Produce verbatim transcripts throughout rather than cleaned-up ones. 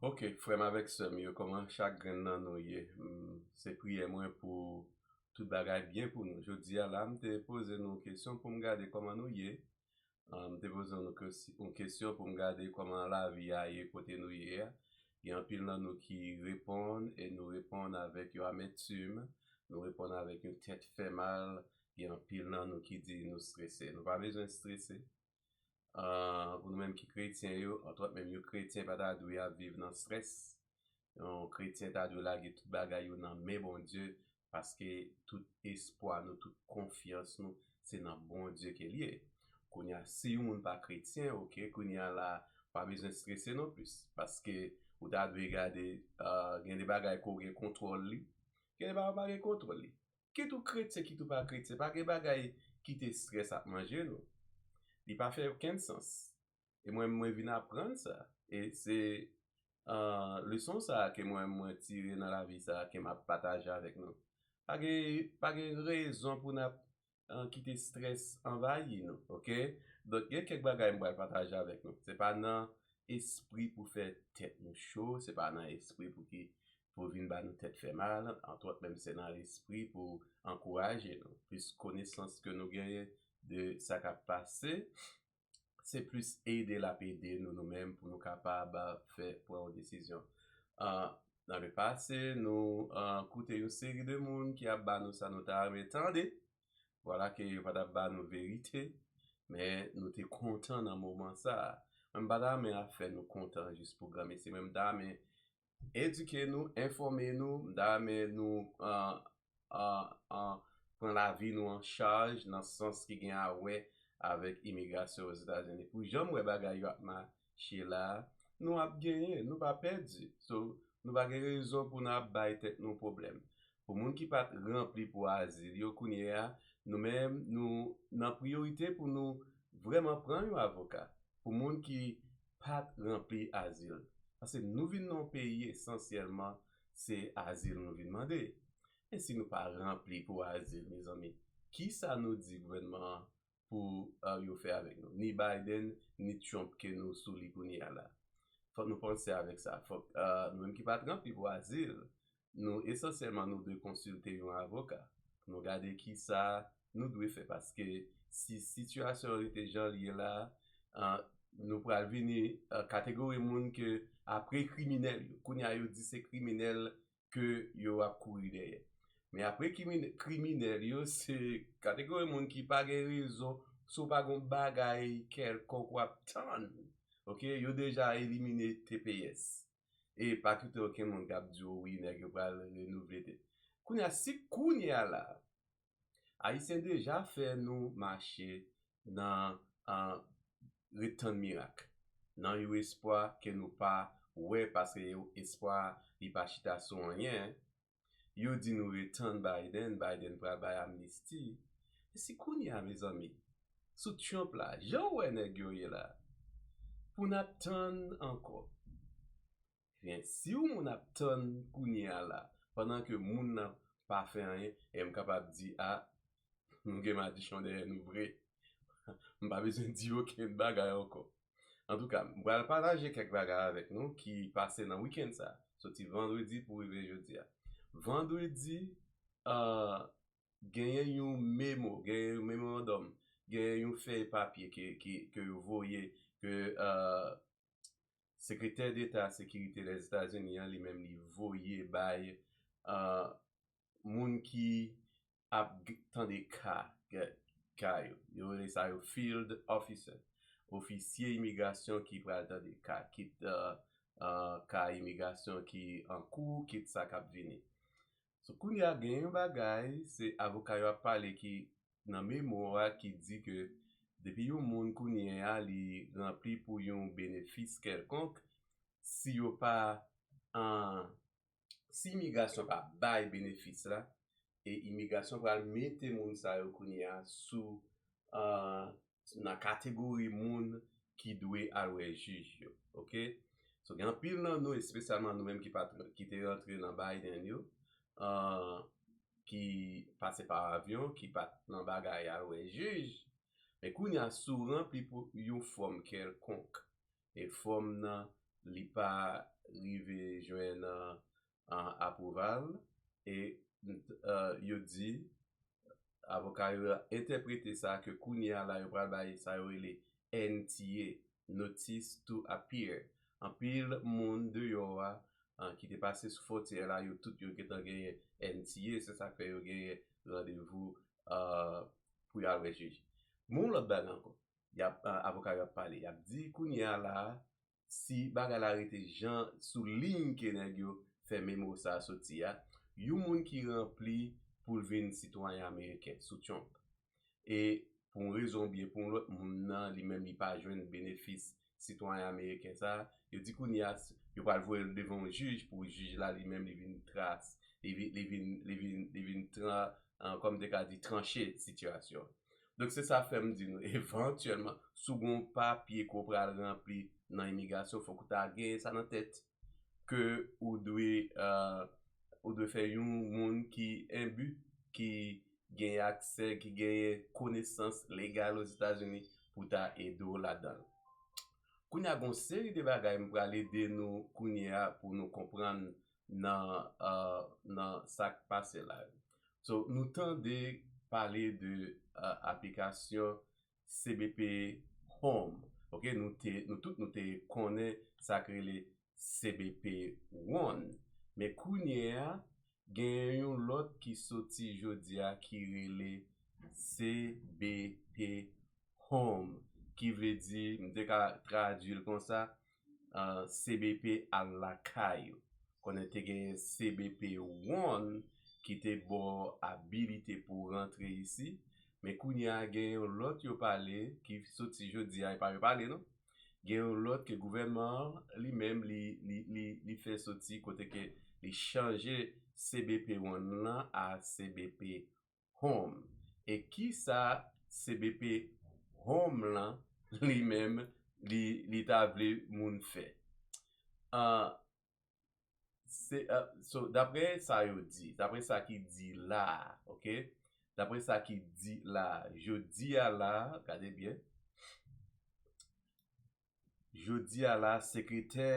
Ok, frè m avèk sè m yo, kòman chak grenn nan nou ye? M, se priyè mwen pou tout bagay byen pou nou. Jodi a la, m te poze nou yon kesyon pou m gade kòman nou ye. Ah, m te poze nou kes- yon kesyon pou m gade kòman lavi a ye kote nou ye a. Gen anpil nan nou ki reponn, e nou reponn avèk yon ametim, nou reponn avèk yon tèt fè mal. Gen anpil nan nou ki di nou strese. Nou pa bezwen strese. Ah, pou nou menm ki kretyen yo, antwòt menm yon kretyen pa ta dwe ap viv nan strès. Yon kretyen ta dwe lage tout bagay yo nan men Bondye, paske tout espwa nou, tout konfyans nou, se nan Bondye ke l ye. Kounye a, si yon moun pa kretyen, ok, kounye a la, pa bezwen strese non plis, paske ou ta dwe gade, ah, gen de bagay ke w gen kontwòl li, gen de bagay ou pa gen kontwòl li. Kit ou kretyen, kit ou pa kretyen, pa gen bagay kite strès ap manje nou. Li pa fè okenn sans. E mwen, mwen vin aprann sa. E se, ah, leson sa a ke mwen, mwen tire nan lavi sa a ke m ap pataje avèk nou. Pa gen, pa gen rezon pou n ap, ah, kite strès anvayi nou, ok? Donk, gen kèk bagay m pral pataje avèk nou. Se pa nan espri pou fè tèt nou cho, se pa nan espri pou ki, pou vin ba nou tèt fè mal, antwòt menm se nan espri pou ankouraje nou. Plis konesans ke nou genyen de sa k ap pase, se plis ede l ap ede nou, nou menm, pou nou kapab, ah, fè, pran yon desizyon. Ah, nan le pase, nou, ah, koute yon seri de moun ki ap ba nou sa nou ta renmen tande. Vwala ke yo pa t ap ba nou verite, men nou te kontan nan moman sa a. Mwen, m pa ta renmen ap fè nou kontan jis pou granmesi. Mwen, m ta renmen edike nou, enfòme nou, m ta renmen nou, ah, ah, ah, pran lavi nou an chaj nan sans ki gen a wè avèk imigrasyon Ozetazini. Pou jan m wè bagay yo ap mache la, nou ap genyen, nou pa pèdi. So, nou pa gen rezon pou n ap bay tèt nou pwoblèm. Pou moun ki pa t ranpli pou azil yo, kounye a, nou menm, nou nan priyorite pou nou vrèman pran yon avoka. Pou moun ki pa t ranpli azil. Paske nou vin nan yon peyi esansyèlman, se azil nou vin mande. E si nou pa ranpli pou azil, mezanmi, kisa nou di gouvènman an pou, ah, yo fè avèk nou? Ni Biden, ni Trump ke nou sou li kounye a la. Fòk nou panse avèk sa. Fòk, ah, nou menm ki pa t ranpli pou azil, nou esansyèlman nou dwe konsilte yon avoka. Nou gade kisa nou dwe fè, paske si sitiyasyon an rete jan l ye la, ah, nou pral vini, ah, kategori moun ke apre kriminèl yo. Kounye a yo di se kriminèl ke yo ap kouri dèyè. Men apre krimine- kriminèl yo, se kategori moun ki pa gen rezon, si w pa gen yon bagay kèlkonk w ap tann. Ok, yo deja elimine T P S. E pa kite okenn moun k ap di w, wi, nèg yo pral renouvle te. Kounye a, si kounye a la, Ayisyen deja fè nou mache nan, ah, ret tann mirak, nan yon espwa ke nou pa wè, paske yon espwa li pa chita sou anyen. Yo di nou ret tann Biden, Biden pral bay amnisti. E si kounye a, mezanmi, sou Trump la, jan w wè nèg yo ye la, pou n ap tann ankò? Ebyen, si yon moun ap tann kounye a la, pandan ke moun nan pa fè anyen, e m kapab di, a, nou gen madichon dèyè nou vre. M pa bezwen di okenn bagay ankò. Antouka, m pral pataje kèk bagay avèk nou ki pase nan wikenn sa, soti vandredi pou rive jodi a. Vandredi, ah, genyen yon memo, genyen yon memorandòm, genyen yon fèy papye ke, ke, ke yo voye, ke, ah, Sekretè Deta Sekirite Lèzetazini an, li menm, li voye bay, ah, moun ki ap g- tande ka, ka yo. Yo rele sa yo field officer. Ofisye imigrasyon ki pral tande ka, kit, ah, ah, ka imigrasyon ki an kou, kit sa k ap vini. So, kounye a, gen yon bagay, se avoka yo ap pale ki nan memo a ki di ke depi yon moun kounye a li ranpli pou yon benefis kèlkonk, si yo pa, ah, si imigrasyon pa bay benefis la, e imigrasyon pral mete moun sa yo kounye a sou, ah, nan kategori moun ki dwe al wè jij yo, ok? So, gen anpil nan nou, espesyalman nou menm ki pa t- ki te rantre nan Biden yo, ah, ki pase pa avyon, ki pa t nan bagay al wè jij, men kounye a, si w ranpli pou yon fòm kèlkonk, e fòm nan li pa rive jwenn, uh, apwouval, e, uh, yo di, avoka yo entèprete sa ke kounye a la yo pral bay sa yo rele N T A, Notice to Appear. Anpil moun deyò a, uh, ki te pase sou fwontyè la, yo tout yo gentan genyen N T A, se sa k fè yo genyen randevou, uh, pou y al wè jij. Gon lòt bagay ankò, y ap, uh, avoka yo ap pale, y ap di kounye a la, si bagay la rete jan sou liy ke nèg yo fè memo sa a soti a, yon moun ki ranpli pou l vin sitwayen ameriken sou Trump. E pou yon rezon oubyen pou yon lòt, moun nan li menm li pa jwenn benefis sitwayen ameriken sa a, yo di kounye a, yo pral voye l devan yon jij pou jij la li menm li vin tras, li vin, li vin, li vin, li vin tran, uh, kòm te ka di, tranche sitiyasyon. Donk, se sa fè m di nou, evantyèlman, si w gen yon papye ke w pral ranpli nan imigrasyon, fòk ou ta genyen sa nan tèt, ke ou dwe, uh, ou dwe fè yon moun ki enbi, ki genyen aksè, ki genyen konesans legal Ozetazini pou ta ede w ladan l. Kounye a, gen yon seri de bagay m pral ede nou kounye a pou nou konprann nan, uh, nan sa k pase la. So, nou tande pale de, uh, aplikasyon C B P Home. Ok, nou te, nou tout nou te konnen sa k rele C B P One. Men kounye a, gen yon lòt ki soti jodi a ki rele C B P Home, ki vle di, m te ka tradui l konsa, uh, C B P al lakay ou. Konnen te gen C B P One ki te ba w abilite pou w rantre isi, men kounye a gen yon lòt yo pale ki soti jodi a, e pa yo pale non. Gen yon lòt ke gouvènman an li menm li, li, li, li fè soti kote ke li chanje C B P One lan a C B P Home. E kisa C B P Home lan li menm li, li ta vle moun fè? Ah, se, ah, so, daprè sa yo di, daprè sa ki di la, ok? Daprè sa ki di la, jodi a la, gade byen. Jodi a la, sekretè,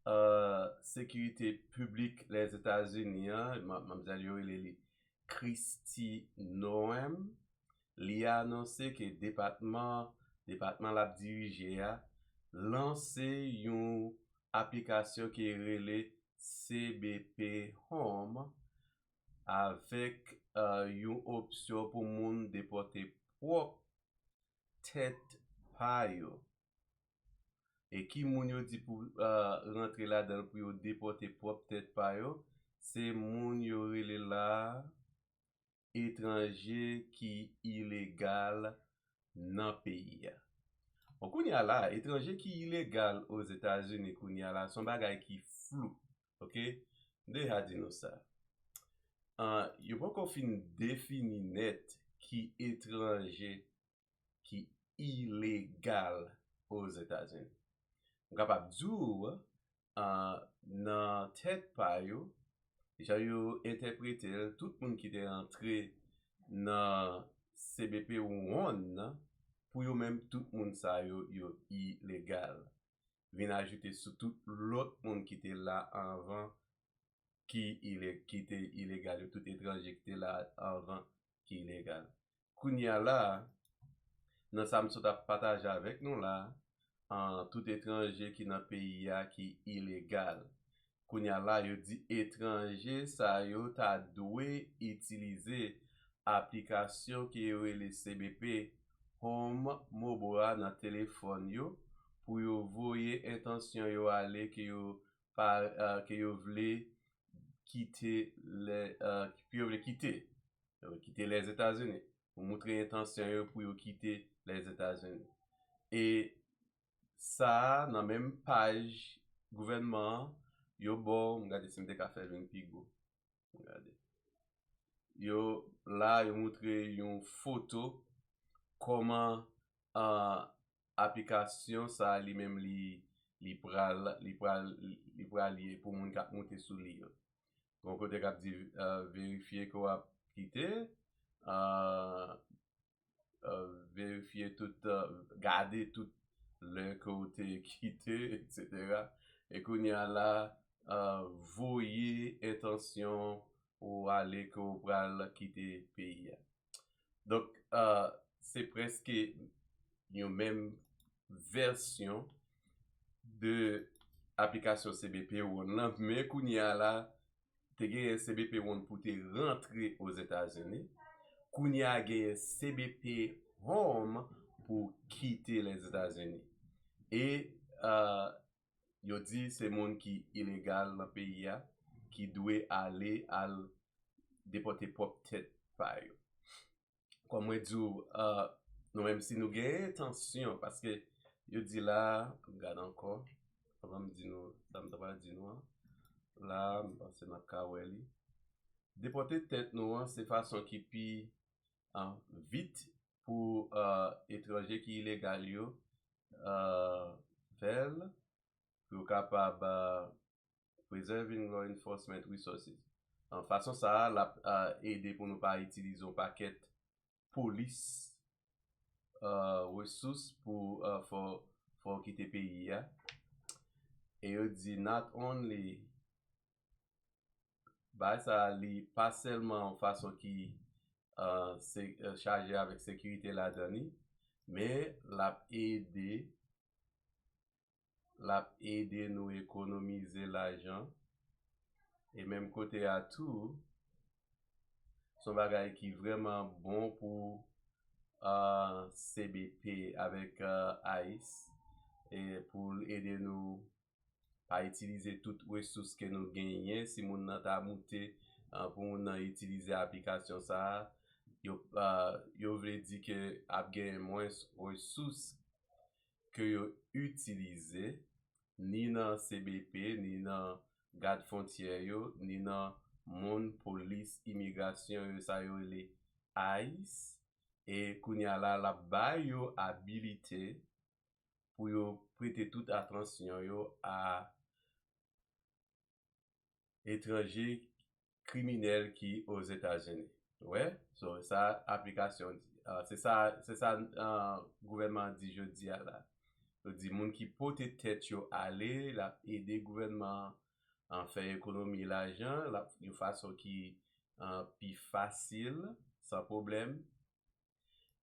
euh, sekirite piblik Lèzetazini an, ma-, manmzèl yo rele li Kristi Noem, li anonse ke depatman, depatman l ap dirije a, lanse yon aplikasyon ki rele C B P Home avèk, euh, yon opsyon pou moun depòte pwòp tèt pa yo. E ki moun yo di pou, euh, rantre ladan l pou yo depòte pwòp tèt pa yo? Se moun yo rele la etranje ki ilegal nan peyi a. Bon, kounye a la, etranje ki ilegal Ozetazini kounye a la, se yon bagay ki flou, ok? M deja di nou sa. Ah, yo poko fin defini nèt ki etranje ki ilegal Ozetazini. M kapab di w, ah, nan tèt pa yo, jan yo entèprete l, tout moun ki te rantre nan C B P One nan, pou yo menm, tout moun sa yo, yo ilegal. Vin ajoute sou tout lòt moun ki te la anvan, ki ile-, ki te ilegal yo, tout etranje ki te la anvan ki ilegal. Kounye a la, nan sa m sot ap pataje avèk nou la, an, tout etranje ki nan peyi a ki ilegal. Kounye a la, yo di etranje sa yo ta dwe itilize aplikasyon ki yo rele C B P Home Mobile a nan telefòn yo pou yo voye entansyon yo ale ke yo pa, euh, ke yo vle kite lè, euh, ke yo vle kite. Yo vle kite Lèzetazini. Pou montre entansyon yo pou yo kite Lèzetazini. E sa a, nan menm paj gouvènman an, yo ba w, m gade si m te ka fè l vin pi gwo. M gade. Yo, la, yo montre yon foto kòman, ah, aplikasyon sa a li menm li, li pral, li pral, li pral ye pou moun k ap monte sou li yo. Gon kote k ap di, euh, verifye ke w ap kite, euh, euh, verifye tout, euh, gade tout lè ke w te kite, etsetera. e kounye a la, uh, voye entansyon ou ale ke ou pral kite peyi a. Donk, uh, se prèske yon menm vèsyon de aplikasyon C B P One lan, men kounye a la, te genyen C B P One pou te rantre Ozetazini. Kounye a genyen C B P Home pou kite Lèzetazini. E, uh, yo di se moun ki ilegal nan peyi a, ki dwe ale al depòte pwòp tèt pa yo. Kòm mwen di w, uh, nou menm si nou gen entansyon, paske yo di la, m gade ankò, anvan m di nou sa m ta pral di nou an, la, m panse n ap ka wè li. Depòte tèt nou an, se fason ki pi, uh, vit pou, uh, etranje ki ilegal yo, uh, fè l, pou yo kapab, uh, preserving law enforcement resources. An fason sa a, l ap, uh, ede pou nou pa itilize yon pakèt polis, uh, resous pou, uh, fè w, fè w kite peyi a. E yo di not only, bagay sa a, li pa sèlman yon fason ki, uh, se, uh, chaje avèk sekirite ladan li, men l ap ede, l ap ede nou ekonomize lajan. E menm kote a tou, se yon bagay ki vrèman bon pou, uh, C B P avèk, uh, ice, e pou l ede nou pa itilize tout resous ke nou genyen. Si moun nan ta moute, uh, pou moun nan itilize aplikasyon sa a, yo, uh, yo vle di ke ap gen mwens resous ke yo itilize, ni nan C B P, ni nan gad fwontyè yo, ni nan moun polis imigrasyon yo, sa yo rele ice. E kounye a la, l ap ba yo abilite pou yo prete tout atansyon yo a etranje kriminèl ki Ozetazini. Ou wè? So, sa aplikasyon, uh, se sa, se sa, uh, gouvènman an di jodi a la. Yo di moun ki pote tèt yo ale, l ap ede gouvènman an fè ekonomi lajan, l ap yon fason ki, uh, pi fasil, san pwoblèm.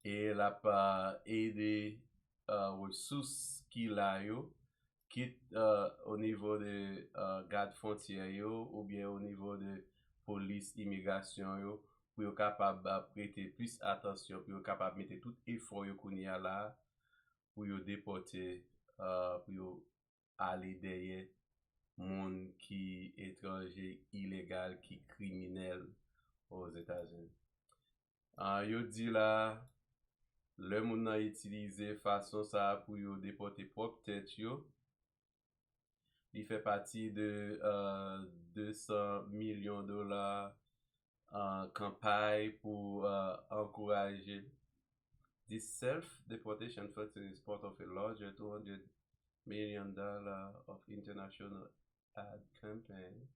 E l ap, uh, ede, uh, resous ki la yo, kit, uh, o nivo de, uh, gad fwontyè yo oubyen o nivo de polis imigrasyon yo, pou yo kapab, uh, prete plis atansyon, pou yo kapab mete tout efò yo kounye a la pou yo depòte, uh, pou yo ale dèyè moun ki etranje ilegal, ki kriminèl Ozetazini. Ah, yo di la, lè moun nan itilize fason sa a pou yo depòte pwòp tèt yo, li fè pati de, euh, de san milyon dola, euh, kanpay pou, euh, ankouraje. This self-deportation fund is part of a larger two hundred million dollar of international aid campaign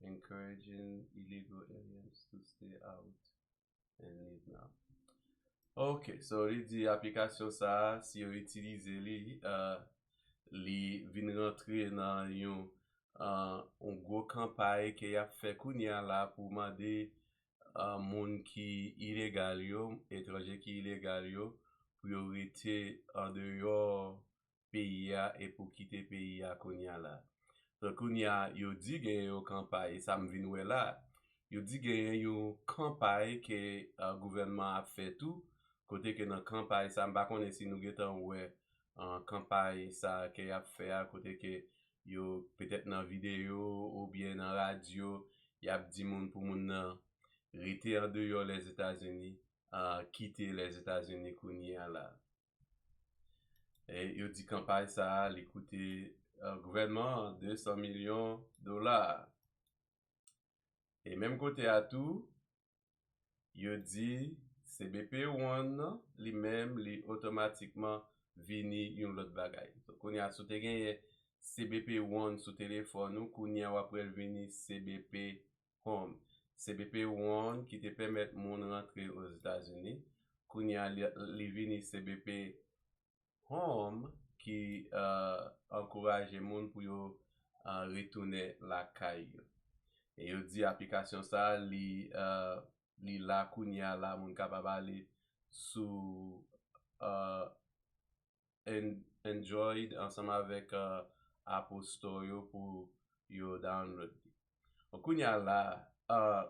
encouraging illegal aliens to stay out and live now. Ok, so li di aplikasyon sa a, si yo itilize li, uh, li vin rantre nan yon, uh, yon gwo kanpay ke y ap fè kounye a la pou mande, uh, moun ki ilegal yo, etranje ki ilegal yo, pou yo rete andeyò peyi a e pou kite peyi a kounye a la. Donk, kounye a, yo di genyen yon kanpay, e sa m vin wè la, yo di genyen yon kanpay ke, uh, gouvènman ap fè tou, kote ke nan kanpay sa, m pa konnen si nou gentan wè, uh, kanpay sa ke y ap fè a, kote ke yo, petèt nan videyo oubyen nan radyo, y ap di moun pou moun nan rete andeyò Lèzetazini, uh, kite Lèzetazini kounye a la. E yo di kanpay sa a, li koute, uh, gouvènman an de san milyon dola. E menm kote a tou, yo di C B P One nan, li menm, li otomatikman vini yon lòt bagay. So, kounye a, si w te genyen C B P One sou telefòn ou, kounye a w ap wè l vini C B P Home. C B P One ki te pèmèt moun rantre Ozetazini, kounye a li, li vini C B P Home ki, uh, ankouraje moun pou yo uh, retounen lakay yo. E yo di aplikasyon sa a, li, uh, li la kounye a la, moun kapab ale sou uh, Android ansanm avèk uh, Apple Store yo pou yo download li. Bon, kounye a la, uh,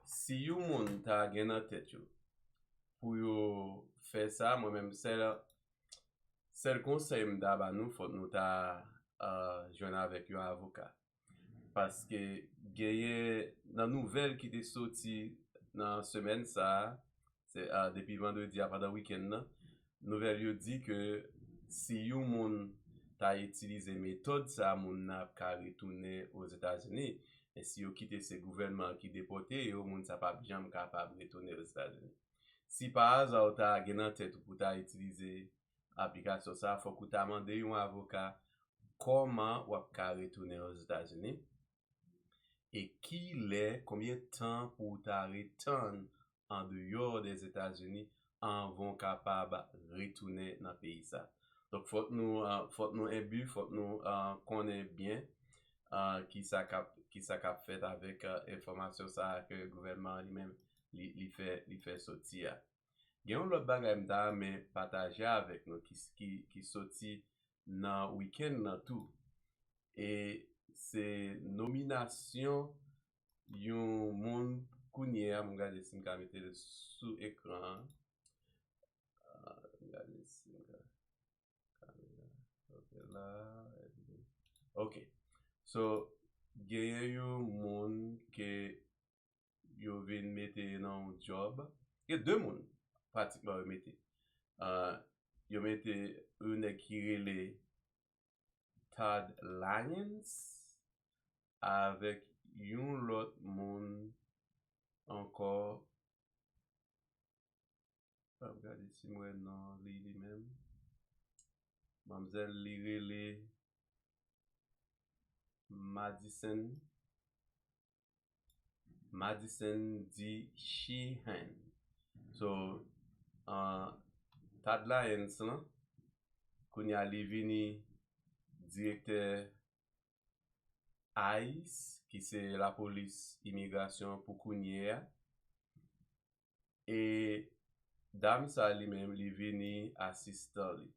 si yon moun ta gen nan tèt yo pou yo fè sa, mwen menm sèl, sèl konsèy m ta ba nou, fòk nou ta uh, jwenn avèk yon avoka. Paske genyen nan nouvèl ki te soti nan semèn sa a, se, uh, depi vandredi a pandan wikenn nan, nouvèl yo di ke si yon moun ta itilize metòd sa a, moun nan ap ka retounen Ozetazini. Men si yo kite se gouvènman an ki depòte yo, moun sa p ap janm kapab retounen Ozetazini. Si pa aza ou ta gen nan tèt ou pou ta itilize aplikasyon sa a, fòk ou ta mande yon avoka kòman w ap ka retounen Ozetazini e ki lè, konbyen tan pou w ta ret andeyò Dèzetazini anvan w kapab retounen nan peyi sa. Donk, fòk nou, uh, fòk nou enbi, fòk nou uh, konnen byen uh, ki sa k ap, ki sa k ap fèt avèk uh, enfòmasyon sa a ke gouvènman an li menm li, li fè, li fè soti a. Gen yon lòt bagay m ta renmen pataje avèk nou ki, ki, ki soti nan wikenn nan tou. E se nominasyon yon moun kounye a, m gade si m ka mete l sou ekran an. Ah, m gade si m ka, kamera, ok la, ok. So, genyen yon moun ke yo vin mete nan yon djòb. Gen de moun, pratikman, yo mete. Ah, yo mete yon nèg ki rele Todd Lyons avèk yon lòt moun ankò. Ann gade si m wè non li, li menm. Manmzèl, li rele Madison, Madison D. Sheehan. So, uh, Todd Lyons lan, kounye a li vini direktè ice, ki se lapolis imigrasyon pou kounye a. E dam sa li menm, li vini asistan li.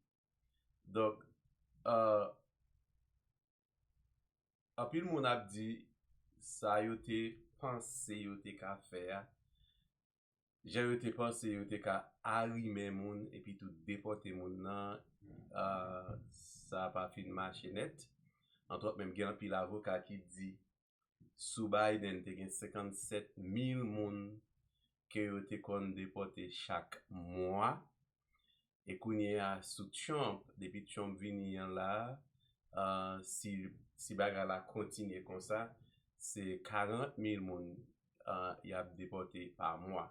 Donk, uh, anpil moun ap di sa yo te panse yo te ka fè a, jan yo te panse yo te ka arimen moun epi tou depòte moun nan, uh, sa pa fin mache nèt. Antwòt menm gen anpil avoka ki di sou Biden te gen senkannsèt mil moun ke yo te konn depòte chak mwa. E kounye a sou Trump, depi Trump vini an la, uh, si, si bagay la kontinye konsa, se karant mil moun uh, y ap depòte pa mwa.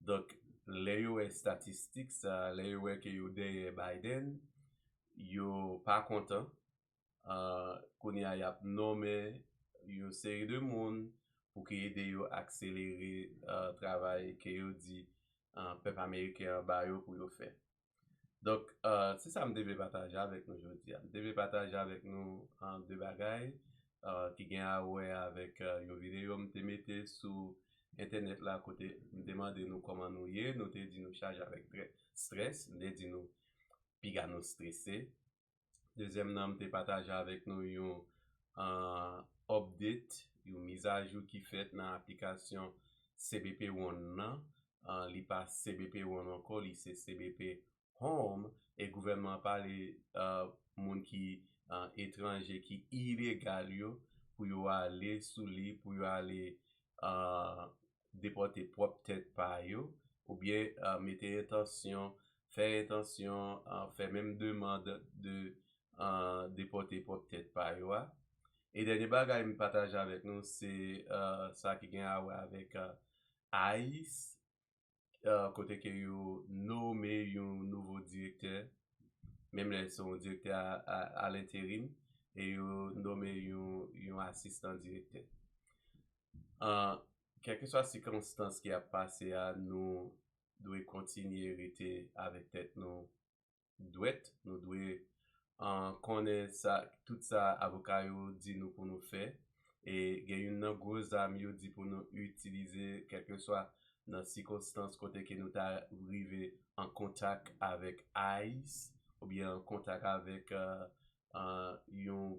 Donk, lè yo wè estatistik sa, lè yo wè ke yo dèyè Biden, yo pa kontan. Uh, kounye a, y ap nonmen yon seri de moun pou ke ede yo akselere uh, travay ke yo di uh, pèp ameriken an ba yo pou yo fè. Donk, uh, se sa m te vle pataje avèk nou jodi a. M te vle pataje avèk nou uh, de bagay uh, ki gen a wè avèk uh, yon videyo m te mete sou entènèt la kote m te mande nou kòman nou ye, nou te di nou chaje avèk strès, m te di nou piga nou strese. Dezyèm nan, m te pataje avèk nou yon uh, update, yon mizajou ki fèt nan aplikasyon C B P One nan. Uh, li pa C B P One ankò, li se C B P Home. E gouvènman an pale uh, moun ki uh, etranje, ki ilegal yo, pou yo ale sou li, pou yo ale uh, depòte pwòp tèt pa yo, oubyen uh, mete entansyon, fè entansyon, uh, fè menm demann de uh, depòte pwòp tèt pa yo a. E dènye bagay m pataje avèk nou, se uh, sa ki gen a wè avèk uh, ice, uh, kote ke yo nonmen yon nouvo direktè, menm lè se yon direktè a, a, a lenterim, e yo nonmen yon, yon asistan direktè. Uh, kèlkeswa sikonstans ki ap pase a, nou dwe kontinye rete avèk tèt nou dwèt, nou dwe an, konnen sa, tout sa avoka yo di nou pou nou fè. E gen youn nan gwo zam yo di pou nou itilize, kèlkeswa nan sikonstans kote ke nou ta rive an kontak avèk ice oubyen an kontak avèk, euh, euh, yon,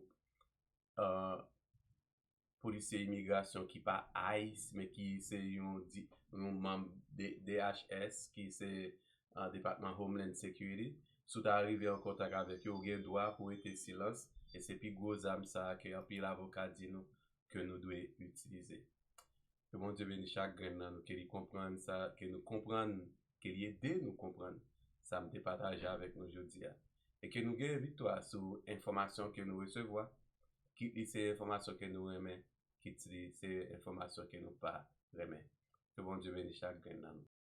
euh, polisye imigrasyon ki pa ice, men ki se yon, di, yon manm de D H S, ki se, euh, Depatman Homeland Security. Si w ta rive an kontak avèk yo, ou gen dwa pou rete silans, e se pi gwo zam sa a ke anpil avoka di nou ke nou dwe itilize. Ke Bondye beni chak grenn nan nou, ke li konprann sa, ke nou konprann, ke li ede nou konprann sa m te pataje avèk nou jodi a. E ke nou gen viktwa sou enfòmasyon ke nou resevwa, kit li se enfòmasyon ke nou renmen, kit li se enfòmasyon ke nou pa renmen. Ke Bondye beni chak grenn nan nou.